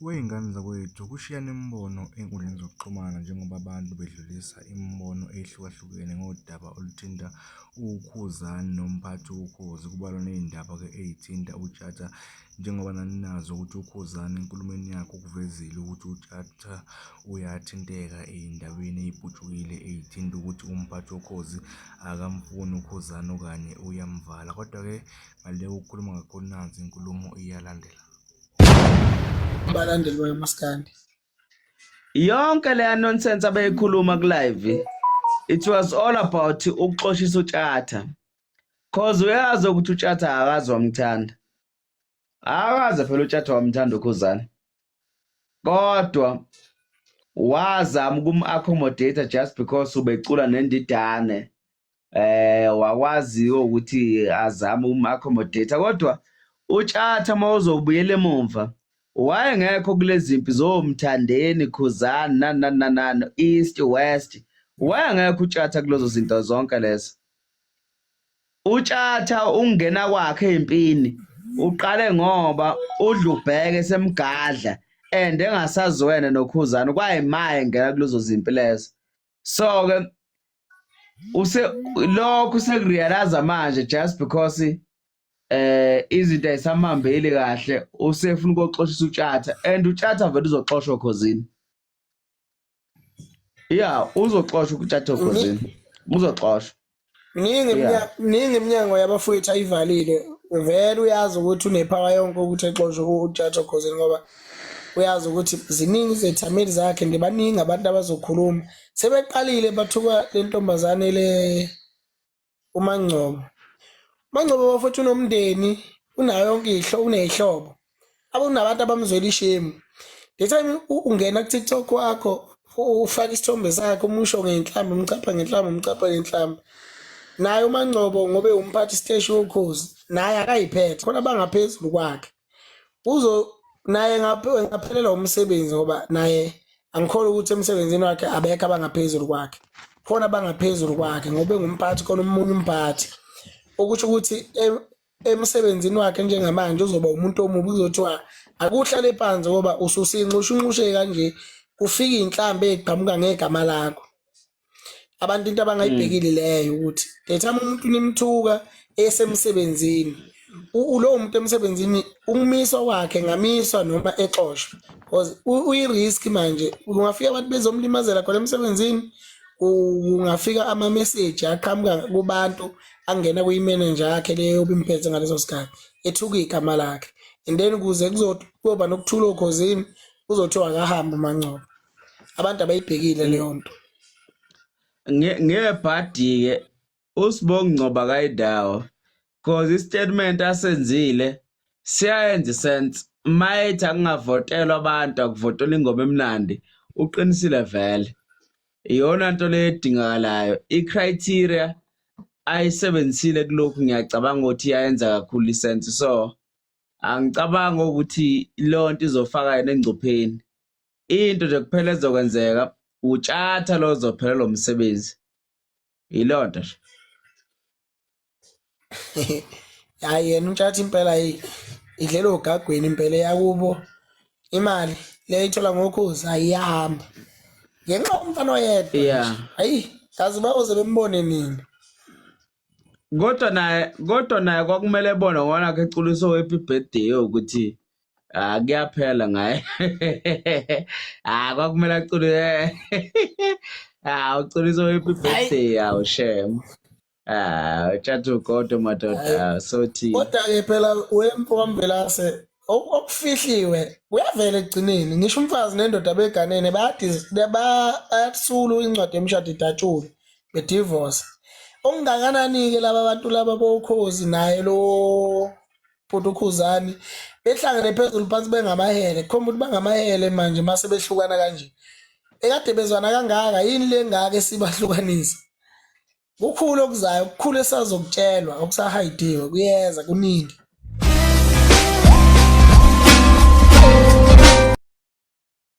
Wey'ngane zakwethu, kushiyana imibono ey'nkundleni zokuxhumana njengoba abantu bedlulisa imibono ehlukahlukene ngodaba oluthinta uKhuzani nomphathi woKhozi. Kubalwa ney'ndaba-ke ey'thinta uTshatha njengoba nani nazi ukuthi uKhuzani enkulumeni yakhe ukuvezile ukuthi uTshatha uyathinteka ey'ndabeni ey'putshukile ey'thinta ukuthi umphathi woKhozi akamfuni uKhuzani okanye uyamvala. Kodwa-ke ngale kokukhuluma kakhulu nansi inkulumo iyalandela. Abalandeli bakaMaskandi. Yonke leya nonsense abeyikhuluma ku live, it was all about ukuxoshisa uTshatha, cause uyazi ukuthi uTshatha akazi wamthanda, akaze phela uTshatha wamthanda uKhuzani, kodwa wazama ukum-accommodate just because ubecula nendidane, wakwazi ukuthi azame ukum-accommodate. Kodwa uTshatha uma uzobuyela emumva, wayengekho kulezi mpi zoMthandeni, Khuzani, nani nani nani nani, East West, wayengekho uTshatha kulezo zinto zonke lezo. UTshatha ungena kwakhe empini uqale ngoba uDlubheke semgadla and engasazwene noKhuzani, kwayimaye engena kulezo zimpi lezo. So ke use lokhu sekurealize manje, just because izinto ayisamhambeli kahle, usefuna ukuxoshisa uTshatha, and uTshatha vele uzoxoshwa Khozini. Yeah, uzoxoshwa uTshatha Khozini, uzoxoshwa. Miningi miningi iminyango yabafowethu ayivalile. Vele uyazi ukuthi unepower yonke ukuthi exoshwe uTshatha Khozini, ngoba uyazi ukuthi ziningi izethameli zakhe, ndibaningi abantu abazokhuluma. Sebeqalile bathuka le ntombazane le uMangcobo. UMangcobo bafowethu unomndeni, unayo yonke ihlo, uney'hlobo. Kunabantu abamzwela ishemu. The time ungena ku-TikTok wakho ufake isithombe sakhe, umusho ngenhlamba, umchapha ngenhlamba, umchapha ngenhlamba. Naye uMangcobo ngoba ewumphathi siteshi woKhozi, naye akayiphethe, khona abangaphezulu kwakhe. Uzo naye ngaphelelwa umsebenzi, ngoba naye angikholwa ukuthi emsebenzini wakhe abekho abangaphezulu kwakhe. Khona abangaphezulu kwakhe ngoba engumphathi, khona omunye umphathi. Okusho ukuthi emsebenzini wakhe njengamanje uzoba umuntu omubi, kuzothiwa akuhlale phansi ngoba ususinxushunxushe kanje, kufika iy'nhlambi ey'qhamuka ngegama lakho. Abantu into abangayibhekile leyo ukuthi the time umuntu nimthuka esemsebenzini, ulowo muntu emsebenzini ukumiswa kwakhe ngamiswa noma exoshwa, because uyi-risk manje. Kungafika abantu bezomlimazela khona emsebenzini, kungafika ama-message aqhamuka kubantu angena kuyi-manager yakhe leyo obimphethe ngaleso sikhathi, ethuka igama lakhe, and then kuze kuyoba nokuthula oKhozini, kuzothiwa akahambe uMangcobo. Abantu abayibhekile leyo nto. Ngebhadi-ke uSibongi Ngcobo akayindawo, cause istatement asenzile siyayenza isense. Mayethi akungavotelwa abantu, akuvotelwa ingoma emnandi, uqinisile vele. Iyona nto le edingakalayo, i-criteria ayisebenzisile kulokhu ngiyacabanga ukuthi iyayenza kakhulu isense. So angicabangi ukuthi leyo nto izofaka yena engcupheni. Into nje kuphela ezokwenzeka, uTshatha lo ozophelelwa umsebenzi, yiloo nto nje. Hayi, yena uTshatha impela idlela ogagweni impela yakubo. Imali le ithola ngoKhozi ayiyahamba ngenxa yomfana oyedwa. Hayi, kazi bayoze bembone nini. Kodwa naye kwakumele ebone ngona ke eculiso happy birthday ukuthi ah, kuyaphela ngaye. Ah, kwakumele acule, ah, uculiso happy birthday. Awu shem, ah, uTshatha ugodo madoda, sothi. Kodwa-ke phela wemfo kaMvelase, okufihliwe kuyavela ekugcineni. Ngisho umfazi nendoda beganene bayasula incwadi yomshado, idatshulwe, bedivorce. Okungakanani-ke laba bantu laba boKhozi naye lo bhuti uKhuzani behlangene phezulu phansi bengamahele, kukhomba ukuthi bangamahele manje mase behlukana kanje. Ekade bezwana kangaka, yini le ngaka esibahlukanisa? Kukhulu okuzayo, kukhulu esazokutshelwa okusahayidiwe, kuyeza kuningi.